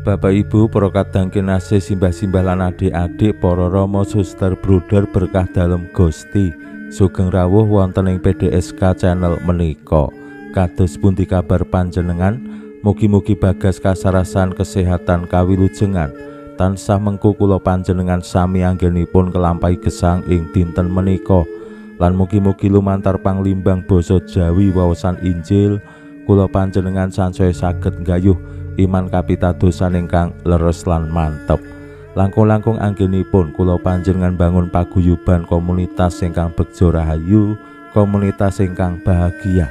Bapak Ibu, para kadang kinasih, simbah-simbah lan adik-adik, para rama, suster, bruder berkah dalem Gusti. Sugeng rawuh wonten ing PDSK channel menika. Kados pundi kabar panjenengan? Mugi-mugi bagas kasarasan kesehatan kawilujengan. Tansah mengku kula panjenengan sami anggenipun kelampahi gesang ing dinten menika. Lan mugi-mugi lumantar panglimbang basa Jawi wawasan Injil kula panjenengan sansaya saged nggayuh iman kapitadosan ingkang leres lan mantep. Langkung-langkung anggenipun kula panjenengan bangun paguyuban komunitas ingkang begja rahayu, komunitas ingkang bahagia.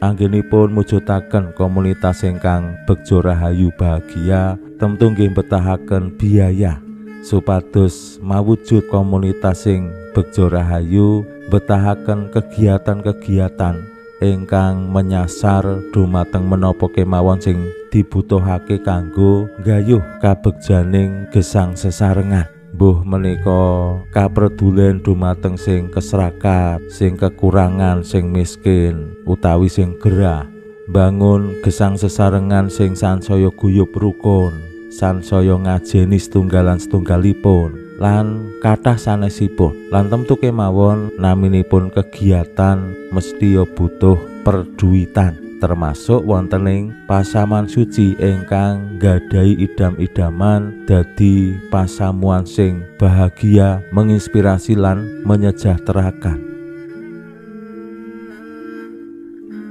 Anggenipun mujudaken komunitas ingkang begja rahayu bahagia, tentu nggih betahaken biaya supados mawujud komunitas sing begja rahayu, betahaken kegiatan-kegiatan ingkang menyasar dumateng menapa kemawon sing dibutuhake kanggo nggayuh kabegjaning gesang sesarengan. Mbuh menika kapredulen dumateng sing kesrakat, sing kekurangan, sing miskin utawi sing gerah. Bangun gesang sesarengan sing sansaya guyub rukun, sansaya ngajeni setunggalan setunggalipun lan kathah sanesipun. Lan tentu kemawon naminipun kegiatan mesti ya butuh perduitan, termasuk wonten ing pasaman suci ingkang nggadahi idam-idaman dadi pasamuan sing bahagia, menginspirasi lan menyejahterakan.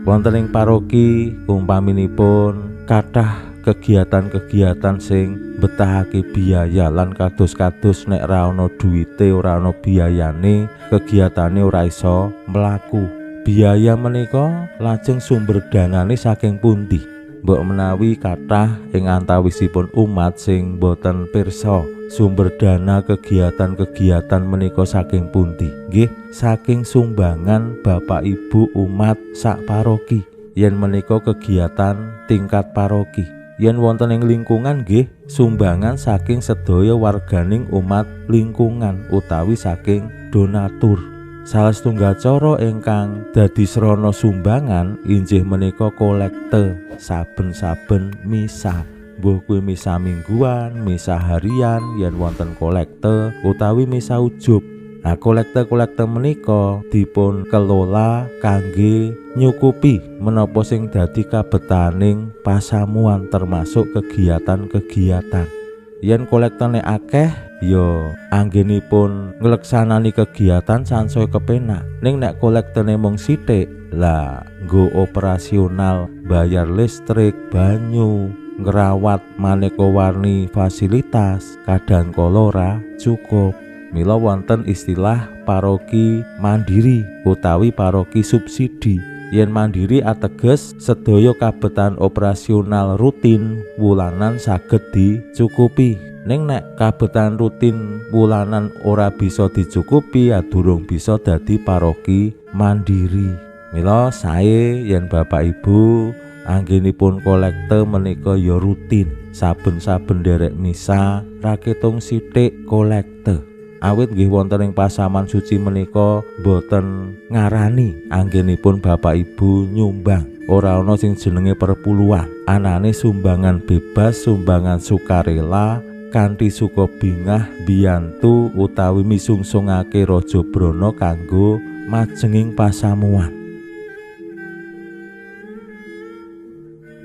Wonten ing paroki umpaminipun kathah kegiatan-kegiatan sing betahake biaya lan kados-kados nek ra ana duwite, ora ana biayane, kegiatane ora iso mlaku. Biaya menika lajeng sumber danane saking pundi? Mbok menawi kathah ing antawisipun umat sing boten pirsa sumber dana kegiatan-kegiatan menika saking pundi? Nggih, saking sumbangan Bapak Ibu umat sak paroki. Yen menika kegiatan tingkat paroki. Yen wonten ing lingkungan nggih sumbangan saking sedaya warganing umat lingkungan utawi saking donatur. Salah setunggal cara ingkang dadi srana sumbangan inggih menika kolekte saben-saben misa. Mbuh kuwi misa mingguan, misa harian yen wonten kolekte utawi misa ujub. Nah, kolekte-kolekte menika dipun kelola kangge nyukupi menapa sing dadi kabetaning pasamuan termasuk kegiatan-kegiatan. Yen kolektene akeh ya anggenipun ngleksanani kegiatan sansaya kepenak. Ning nek kolektene mung sithik, lah nggo operasional, bayar listrik, banyu, ngrawat maneka warni fasilitas, kadang kala ora cukup. Mila wonten istilah paroki mandiri utawi paroki subsidi. Yen mandiri ateges sedaya kabetan operasional rutin wulanan saged dicukupi. Ning nek kabetan rutin wulanan ora bisa dicukupi, ya durung bisa dadi paroki mandiri. Mila sae yen Bapak Ibu anggenipun kolekte menika ya rutin, saben-saben nderek misa raketung sithik kolekte. Awit nggih wonten ing pasaman suci menika boten ngarani anggenipun Bapak Ibu nyumbang. Ora ana sing jenenge perpuluhan. Anane sumbangan bebas, sumbangan sukarela kanthi suka bingah biyantu utawi misungsungake Raja Brana kanggo majenging pasamuan.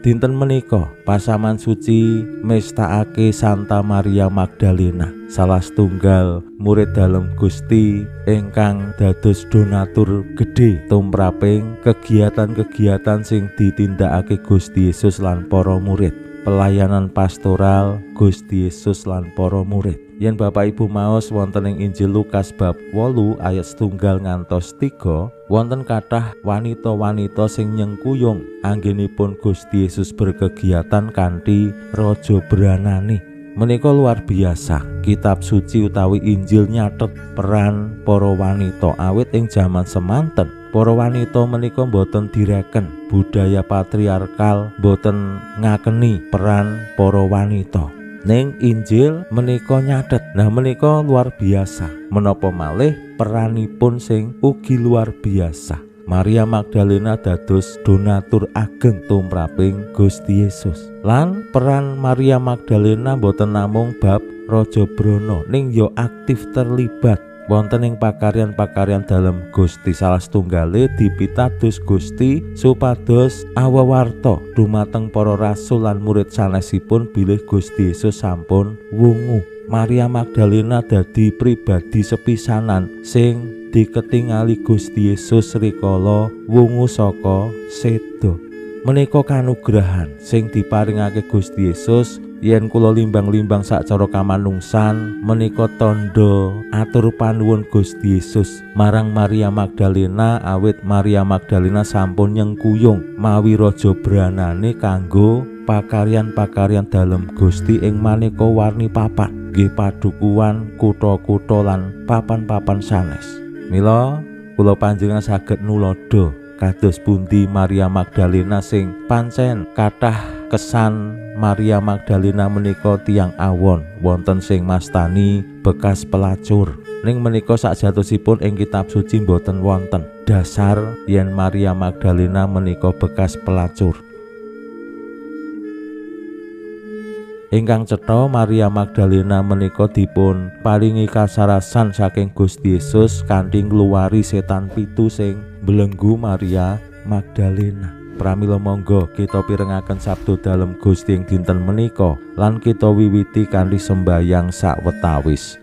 Dinten menika pasaman suci mestakake Santa Maria Magdalena, salah setunggal murid dalem Gusti ingkang dados donatur gedhe tumraping kegiatan-kegiatan sing ditindakake Gusti Yesus lan para murid, pelayanan pastoral Gusti Yesus lan para murid. Yen Bapak Ibu maos wonten ing Injil Lukas bab 8 ayat 1 ngantos 3, wonten kathah wanita-wanita sing nyengkuyung anggenipun Gusti Yesus berkegiatan kanthi raja branane. Menika luar biasa. Kitab suci utawi Injil nyatet peran para wanita awit ing jaman semanten. Para wanita menika boten direken, budaya patriarkal boten ngakeni peran para wanita. Ning Injil menika nyatet. Nah menika luar biasa. Menapa malih peranipun sing ugi luar biasa. Maria Magdalena dados donatur ageng tumraping Gusti Yesus. Lan peran Maria Magdalena boten namung bab Raja Brana, ning ya aktif terlibat wonten ing pakaryan-pakaryan dalem Gusti. Salah setunggale dipitados Gusti supados awewarta dumateng para rasul lan murid sanesipun bilih Gusti Yesus sampun wungu. Maria Magdalena dadi pribadi sepisanan sing diketingali Gusti Yesus rikala wungu saka seda. Menika kanugrahan sing diparingake Gusti Yesus. Yen kula limbang-limbang sacara kamanungsan, menika tandha atur panuwun Gusti Yesus marang Maria Magdalena awit Maria Magdalena sampun nyengkuyung mawi raja branane kanggo pakaryan-pakaryan dalem Gusti ing maneka warni papan, nggih padukuhan, kutha-kutha lan papan-papan sanes. Mila kula panjenengan saged nuladha kados pundi Maria Magdalena sing pancen kathah kesan Maria Magdalena menika tiyang awon, wonten sing mastani bekas pelacur. Ning menika sakjatosipun ing kitab suci mboten wonten dasar yen Maria Magdalena menika bekas pelacur. Ingkang cetha Maria Magdalena menika dipun paringi kasarasan saking Gusti Yesus kanthi ngluwari setan pitu sing belenggu Maria Magdalena. Pramila monggo kita pirengaken sabda dalem Gusti ing dinten menika lan kita wiwiti kanthi sembayang sawetawis.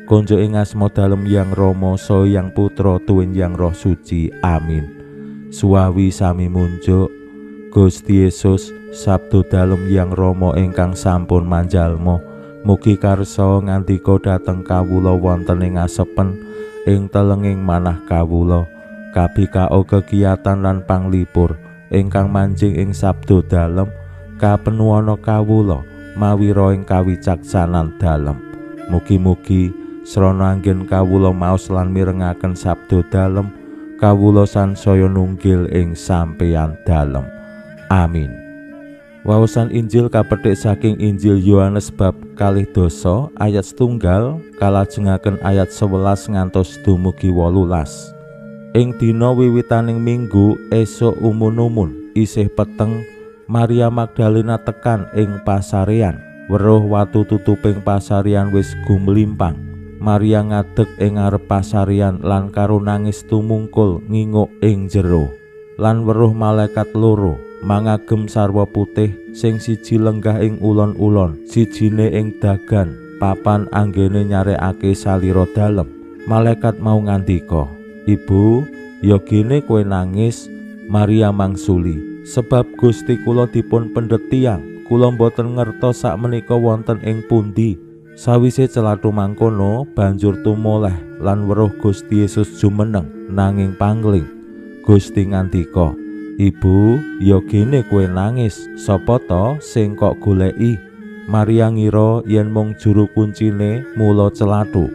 Konjuk ing asma dalem Yang Rama saha Yang Putra tuwin Yang Roh Suci. Amin. Suwawi sami munjuk Gusti Yesus, sabda dalem Yang Rama ingkang sampun manjalma, mugi karsa ngandika dhateng kawula wonten ing asepen ing telenging manah kawula, kabikao kegiatan lan panglipur ingkang manjing ing sabda dalem, kapenuwana kawula mawira ing kawicaksanan dalem. Mugi-mugi srana anggen kawula maos lan mirengaken sabda dalem, kawula sansaya nunggil ing sampeyan dalem. Amin. Waosan Injil kapethik saking Injil Yohanes bab 22 ayat 1 kalajengaken ayat 11 ngantos dumugi 18. Ing dina wiwitaning minggu esuk umun-umun isih peteng, Maria Magdalena tekan ing pasarean. Weruh watu tutuping pasarean wis gumlimpang. Maria ngadeg ing ngarep pasarean lan karo nangis tumungkul nginguk ing jero. Lan weruh malaikat loro mangagem sarwa putih, sing siji lenggah ing ulon-ulon, sijine ing dagan papan anggene nyarekake salira dalem. Malaikat mau ngandika, "Ibu, ya gene kowe nangis." Maria mangsuli, "Sebab Gusti kula dipun pendhet tiyang, kula mboten ngertos sakmenika wonten ing pundi." Sawise celathu mangkono, banjur tumoleh lan weruh Gusti Yesus jumeneng nanging pangling. Gusti ngandika, "Ibu, ya gene kowe nangis, sapa ta sing kok goleki?" Maria ngira yen mung juru kuncine, mula celathu,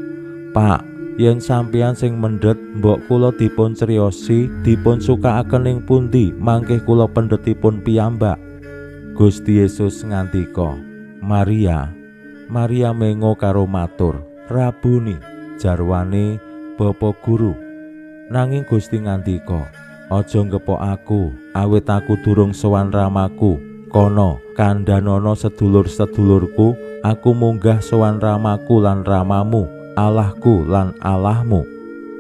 "Pak, yen sampeyan sing mendhet, mbok kula dipun criosi, dipun sukaaken ing pundi, mangke kula pendhetipun piyambak." Gusti Yesus ngandika, "Maria." Maria mengo karo matur, "Rabuni," jarwane Bapa Guru. Nanging Gusti ngandika, "Aja ngepok aku, awit aku durung sowan ramaku. Kono kandhanono sedulur-sedulurku, aku munggah sowan ramaku lan ramamu, Allahku lan Allahmu."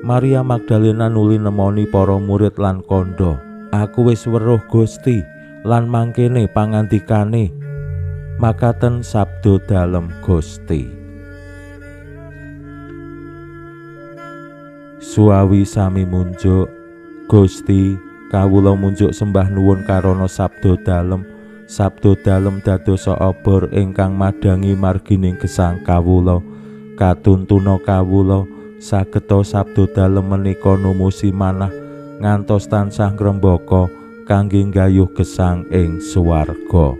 Maria Magdalena nuli nemoni para murid lan kandha, "Aku wis weruh Gusti lan mangkene pangandikane." Makaten sabda dalem Gusti. Suwawi sami munjuk Gusti, kawula munjuk sembah nuwun karana sabda dalem. Sabda dalem dadosa obor ingkang madhangi margining gesang kawula. Katuntuna kawula sageta sabda dalem menika numusi manah ngantos tansah ngrembaka kangge nggayuh gesang ing swarga.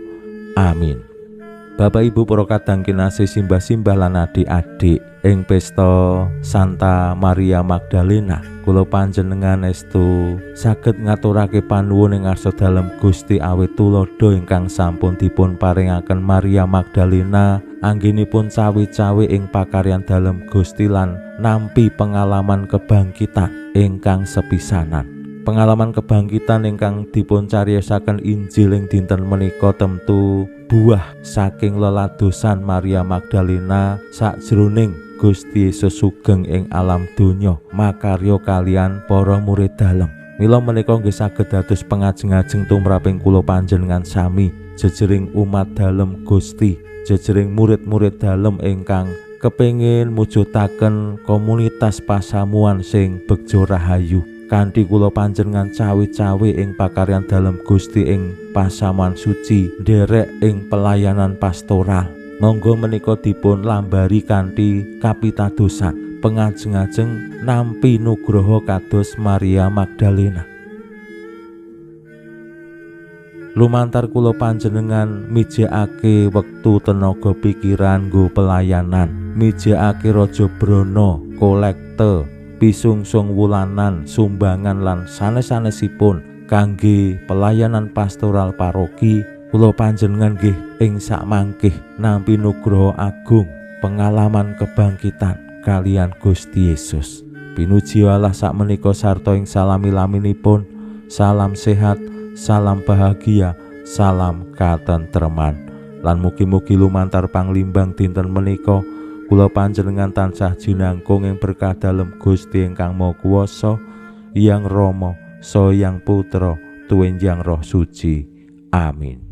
Amin. Bapak Ibu para kadang kinasih, simbah-simbah lan adik-adik, ing pesta Santa Maria Magdalena kula panjenengan estu saged ngaturake panuwun ing ngarsa dalem Gusti awit tuladha ingkang sampun dipun paringaken Maria Magdalena anggenipun cawe-cawe ing pakaryan dalem Gusti lan nampi pengalaman kebangkitan ingkang sepisanan. Pengalaman kebangkitan ingkang dipun cariyosaken Injil ing dinten menika temtu buah saking leladosan Maria Magdalena sakjroning Gusti Yesus sugeng ing alam donya makarya kalian para murid dalem. Mila menika nggih saged dados pengajeng-ajeng tumraping kula panjenengan sami jejering umat dalem Gusti, jejering murid-murid dalem ingkang kepengin mujudaken komunitas pasamuan sing begja rahayu. Kanthi kula panjenengan cawe-cawe ing pakaryan dalem Gusti ing pasamuan suci, nderek ing pelayanan pastoral. Monggo menika dipun lambari kanthi kapitadosan pengajeng-ajeng nampi nugroho kados Maria Magdalena. Lumantar kula panjenengan mijekake wektu, tenaga, pikiran nggo pelayanan, mijekake raja brana, kolekte, pisungsung wulanan, sumbangan lan sanes-sanesipun kangge pelayanan pastoral paroki. Kula panjenengan nggih ing sakmangkih nampi nugroho agung pengalaman kebangkitan kalian Gusti Yesus. Pinuji Allah sakmenika sarta ing salami-laminipun. Salam sehat, salam bahagia, salam katentreman. Lan mugi-mugi lumantar panglimbang dinten menika kula panjenengan tansah jinangkung ing berkah dalem Gusti ingkang Maha Kuwasa, Hyang Rama, Saha Hyang Putra, tuwin Hyang Roh Suci. Amin.